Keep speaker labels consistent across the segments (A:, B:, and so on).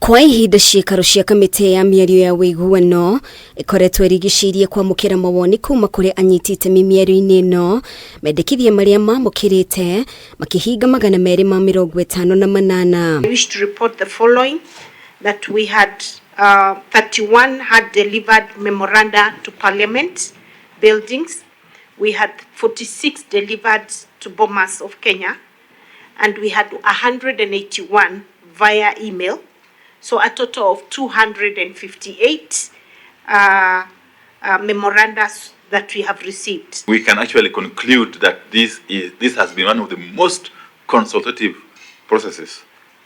A: Kwa ihinda ciikaro cia kamĩtĩ ya mĩario ya ũiguano ĩkoretwo ĩrigicĩirie kwamũkĩra mawoni kuma kũrĩ anyiti itemi mĩario-inĩ ĩno, mendekithia marĩa mamũkĩrĩte makĩhinga 258.
B: I wish to report the following, that we had 31 had delivered memoranda to Parliament buildings. We had 46 delivered to Bomas of Kenya, and we had 181 via email. So a total of 258 memoranda that we have received.
C: We can actually conclude that this has been one of the most consultative processes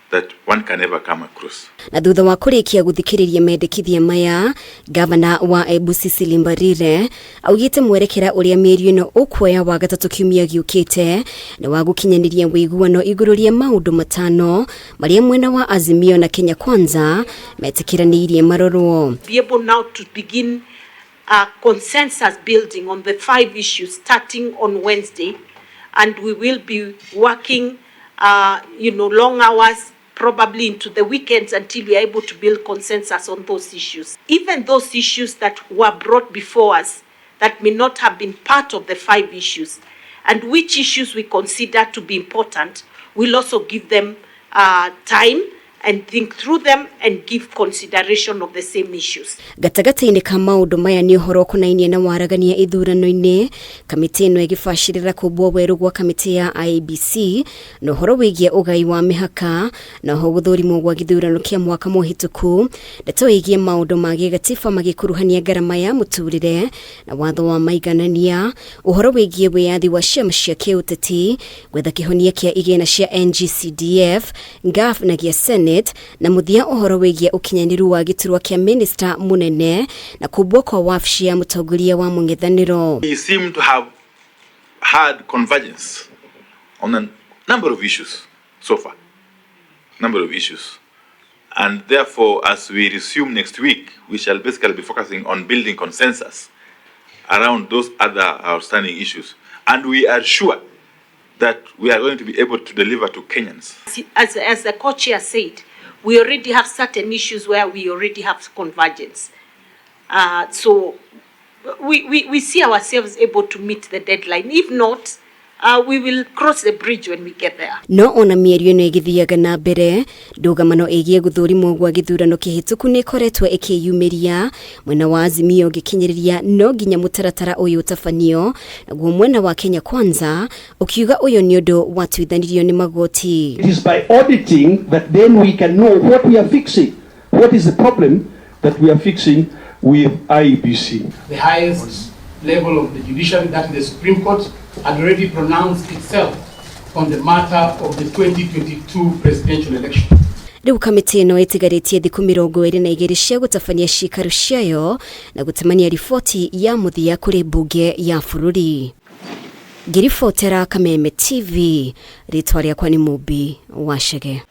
C: that one can ever come across.
A: Na thutha wa kũrĩkia gũthikĩrĩria mendekithia maya, gavana wa Embu Cecily Mbarire augĩte mwerekera ũrĩa mĩario ĩno ũkuoya wa gatatũ kiumia gĩũkĩte nĩ wa gũkinyanĩria ũiguano igũrũ rĩa maũndũ matano marĩa mwena wa Azimio na Kenya Kwanza metĩkĩranĩirie marorwo.
B: Be able now to begin consensus building on the 5 issues starting on Wednesday, and we will be working long hours, probably into the weekends, until we are able to build consensus on those issues. Even those issues that were brought before us that may not have been part of the 5 issues, and which issues we consider to be important, we'll also give them time and think through them and give consideration of the same issues.
A: Gatagatĩ-inĩ ka maũndũ maya nĩ ũhoro ũkonainie na waragania ithurano-inĩ, kamĩtĩ ĩno ĩgĩbacĩrĩra kũmbwo werũ gwa kamĩtĩ ya IEBC na ũhoro wĩgiĩ ũgai wa mĩhaka na oho gũthũrimwo gwa gĩthurano kĩa mwaka mũhĩtũku, ndeto ĩgiĩ maũndũ ma gĩgatiba magĩkuruhania ngarama ya mũtũrĩre na watho wa maiganania, ũhoro wĩgiĩ wĩyathi wa ciama cia kĩũteti, gwetha kĩhonia kĩa igĩna cia NGCDF, NGAAF na gĩa Senate, na mũthia ũhoro wĩgiĩ ũkinyanĩru wa gĩturwa kĩa minista mũnene na kũmbwo kwa wabici ya mũtongoria wa mũng'ethanĩro.
C: We seem to have had convergence on a number of issues so far. Number of issues. And therefore, as we resume next week, we shall basically be focusing on building consensus around those other outstanding issues. And we are sure that we are going to be able to deliver to Kenyans.
B: As the co-chair said, we already have certain issues where we already have convergence. So we see ourselves able to meet the deadline. If not, we will cross the bridge when we get there.
A: No ona mĩario ĩno ĩgĩthiaga na mbere, ndũgamano ĩgiĩ gũthũrimwo gwa gĩthurano kĩhĩtũku nĩ ĩkoretwo ĩkĩyumĩria, mwena wa Azimio ũgĩkinyĩrĩria no nginya mũtaratara ũyũ ũtabanio, naguo mwena wa Kenya Kwanza ũkiuga ũyũ nĩ ũndũ watuithanirio nĩ magoti.
D: It is by auditing that then we can know what we are fixing, what is the problem that we are fixing with IEBC.
E: The highest level of the judiciary, that is the Supreme Court, had already pronounced itself on the matter of the 2022 presidential election.
A: Rĩu kamĩtĩ ĩno ĩtigarĩtie thikũ 22 cia gũtabania ciikaro ciayo na gũtemania riboti ya mũthia kũrĩ mbunge ya bũrũri. Ngĩribotera Kameme TV, rĩtwa rĩakwa nĩ Mũmbi wa Chege.